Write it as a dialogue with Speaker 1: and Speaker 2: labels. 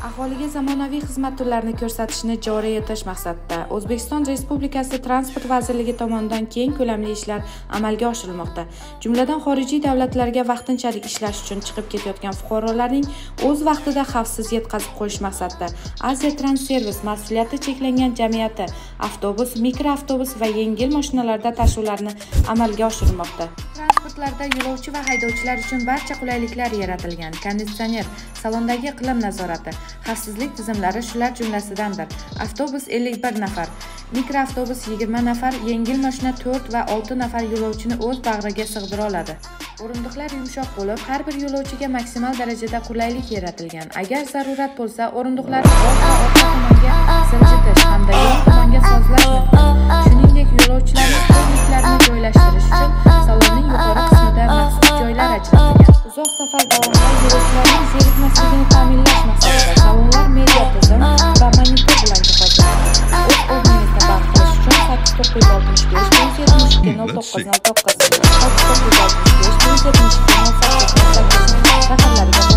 Speaker 1: Aholiga zamonaviy xizmat turlarini ko'rsatishni joriy etish maqsadida O'zbekiston Respublikasi Transport vazirligi tomonidan keng ko'lamli ishlar amalga oshirilmoqda. Jumladan, xorijiy davlatlarga vaqtinchalik ishlash uchun chiqib ketayotgan fuqarolarning o'z vaqtida xavfsiz yetkazib qo'yish maqsadida Aziya Trans Service mas'uliyati cheklangan jamiyati avtobus, mikroavtobus va yengil mashinalarda tashuvlarni amalga oshirmoqda. Transportlarda yo'lovchi va haydovchilar uchun barcha qulayliklar yaratilgan. Konditsioner, salondagi iqlim nazorati, xavfsizlik tizimlari shular jumlasidandir. Avtobus 51 nafar, mikroavtobus 20 nafar, yengil mashina 4 va 6 nafar yo'lovchini o'z bag'riga sig'dira oladi. O'rindiqlar yumshoq bo'lib, har bir yo'lovchiga maksimal darajada qulaylik yaratilgan. Agar zarurat bo'lsa, o'rindiqlarni old va orqa tomonga siljitish hamda yon tomonga sozlash mumkin. Shuningdek, yo'lovchilarning o'z yuklarini joylashtirish uchun salonning yuqori qismida maxsus joylar ajratilgan. Uzoq safar davomida yo'lovchilarning zerikmasligini ta'minlash maqsadida salonlar media tizim va monitor bilan jihozlangan. O'z o'rningizni band qilish uchun 8965 572 09 09 8965 572 08 08 raqamlariga